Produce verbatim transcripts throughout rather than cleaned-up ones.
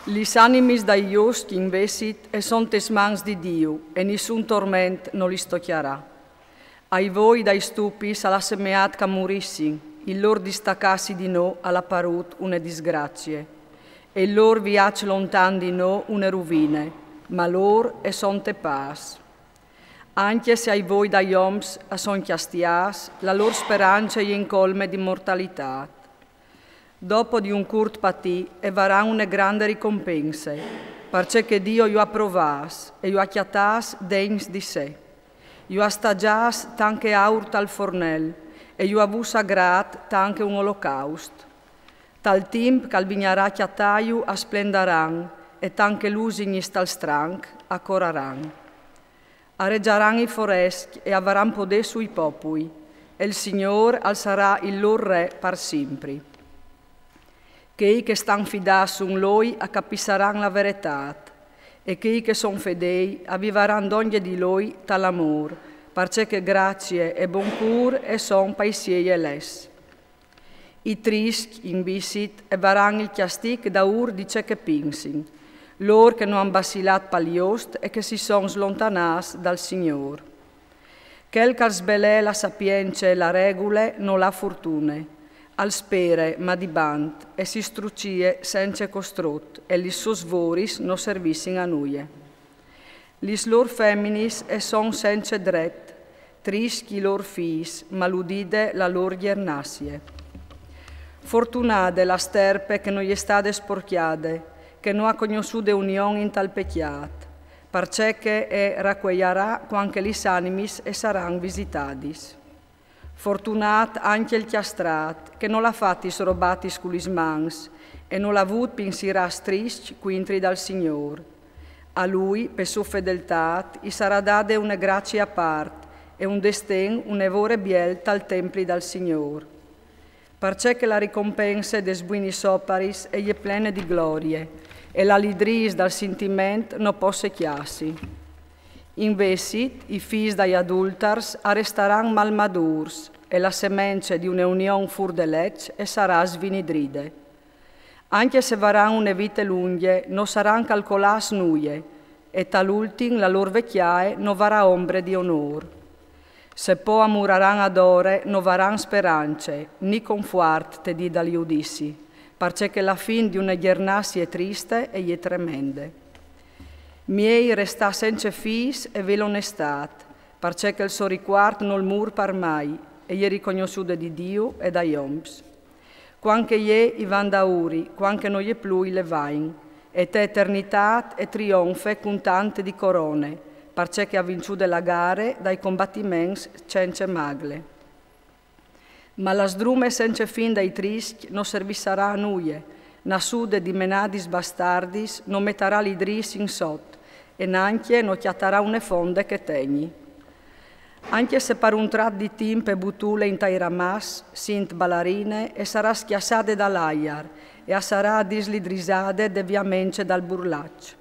Lis animis dai justs invezit e son tes mans di Diu, e nissun torment no lis tocjarà. Ai voi dai stupis al à semeât ch'a murissin, il lôr distacâsi di nô al à parût une disgracie, e il lôr viaç lontan di nô une ruvine, ma lôr e son te pâs. Ancje se ai voi dai oms a son cjastiâts, la lôr sperance e je in colme di mortalitât. Dopo di un curt patî e varan une grande ricompense, parcè che Dio ju à provâts e ju à cjatâts degns di se. Ju à stagjâts tant che aur tal fornel e ju à vûts agrât tant che un olocaust. Tal timp ch'al vignarà a cjatâju a splendaran, e tant che lusignis tal stranc a coraran. A regjaran i forescj e a varan podê sui popui, e il Signôr al sarà il lôr re par simpri. Chei che stan fidâts sun lui a capissaran la veretât, e chei che son fedei a vivaran dongje di lui tal amôr, parcè che gracie e bon cûr e son pai siei elets. I triscj, invezit, e varan il cjastic daûr di ce che pinsin, lôr che no àn bacilât pal just e che si son slontanâts dal Signôr. Chel ch'al sbelè la sapience e la regule nol à fortune, al spere, ma di bant, e si strucie cence costrut, e lis sôs voris no servissin a nuie. Lis lôr feminis e son cence dret, triscj i lôr fîs, maludide la lôr gjernacie. Fortunade la sterpe che no je stade sporcjade, che no à cognossude union intal pecjât, parcè che e racuejarà cuant che lis animis e saran visitadis. Fortunât ancje il cjastrât, che nol à fatis robatis cu lis mans, e nol à vût pinsîrs triscj cuintri dal Signôr. A lui, pe sô fedeltât, i sarà dade une gracie a part, e un desten une vore biel tal templi dal Signôr. Parcè che la ricompense des buinis oparis e je plene di glorie, e la lidrîs dal sintiment no pò secjâsi. Invezit, i fîs dai adultars a restaran malmadûrs, e la semence di une union fûr de leç e sarà svinidride. Ancje se varan une vite lungje, no saran calcolâts nuie, e tal ultin la lôr vecjae no varà ombre di onôr. Se po a muraran adore, no varan sperance, ni confuart te dì dal judizi, parcè che la fin di une gjernacie triste e je tremende. Miei restâ cence fîs e vê l'onestât, parcè che il so ricuart nol mûr par mai, e je ricognossude di Diu e dai oms. Cuant che e je i van daûri, cuant che no je plui le vain, e te eternitât e trionfe cun tant di corone, parcè che e à vinçude la gare dai combatiments cence magle. Ma la sdrume cence fin dai triscj no servissarà a nuie, nassude di menadis bastardis no metarà lidrîs in sot, e nancje no cjatarà une fonde che tegni. Ancje se par un trat di timp e butule intai ramaçs, sint balarine, e sarà scjassade dal aiar, e a sarà dislidrisade de viamence dal burlaç.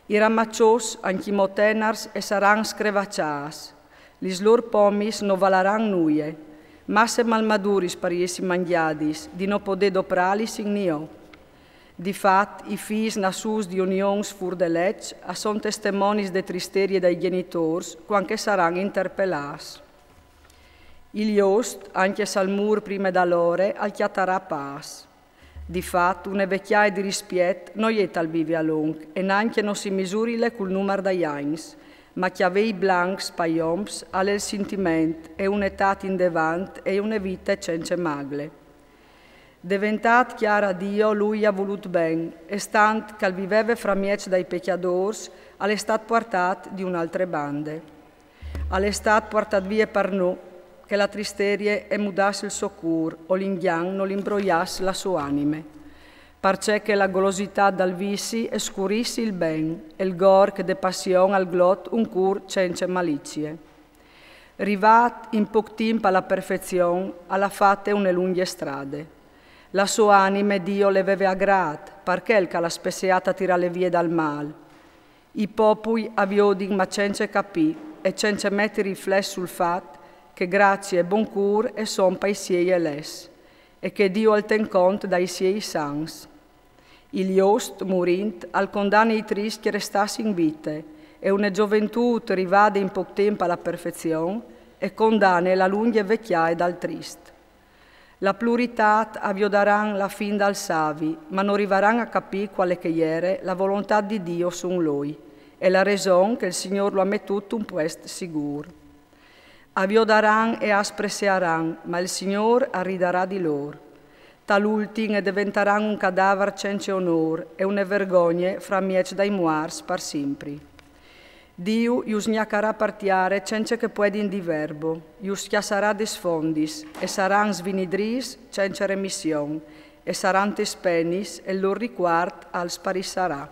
I ramaçôs, ancjimò tenars, e saran screvaçâts, lis lôr pomis no valaran nuie, masse malmaduris par jessi mangjadis, di no podê doprâlis in niò. Di fat, i fîs nassûts di unions fûr de leç a son testemonis de tristerie dai gjenitôrs cuant che saran interpelâts. Il just, ancje s'al mûr prime da l'ore, al cjatarà pâs. Di fat, une vecjae di rispiet no je tal vivi a lonc, e nancje no si misurile cul numar dai agns, ma cjavei blancs pai oms al è il sintiment, e une etât indevant e une vite cence magle. Deventât cjar a Dio, lui i à volût ben, e stant ch'al viveve framieç dai pecjadôrs, al è stât puartât di une altre bande. Al è stât puartât vie par nô, che la tristerie e mudasse il so cûr, o l'ingjant nol imbroiasse la sô anime. Parcè che la golositât dal vizi e scurissi il ben, e il gorc de passion al glot un cûr cence malicie. Rivât in pôc timp a la perfezion, al à fate une lungje strade. La sô anime Dio le veve agrât, par chel ch'al à spesseât a tirâle vie dal mâl. I popui a viodin ma cence capî e cence meti riflès sul fat che gracie e bon cûr e son pai siei elets, e che Dio al ten cont dai siei sants. Il jost, murint, al condane i triscj che restàs in vite, e une gioventût rivade in pôc temp a la perfezion e condane la lungje vecjae dal trist. La pluritât a viodaran la fin dal savi, ma no rivaran a capî cuale che e jere la volontât di Diu sun lui, e la reson che il Signôr lu à metût un puest sigûr. A viodaran e a spressearan, ma il Signôr al ridarà di lôr. Tal ultin e deventaran un cadavar cence onôr e une vergogne framieç dai muarts par simpri. Diu ju sgnacarà par tiare cence che puedin dî verbo, ju scjassarà des fondis, e saran svinidrîs cence remission, e saran tes penis, e il lôr ricuart al sparissarà.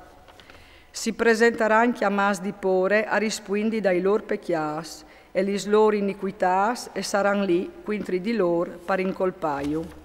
Si presentaran clamâts di pôre a rispuindi dai lôr pecjâts, e lis lôr inicuitâts e saran li cuintri di lôr par incolpâju.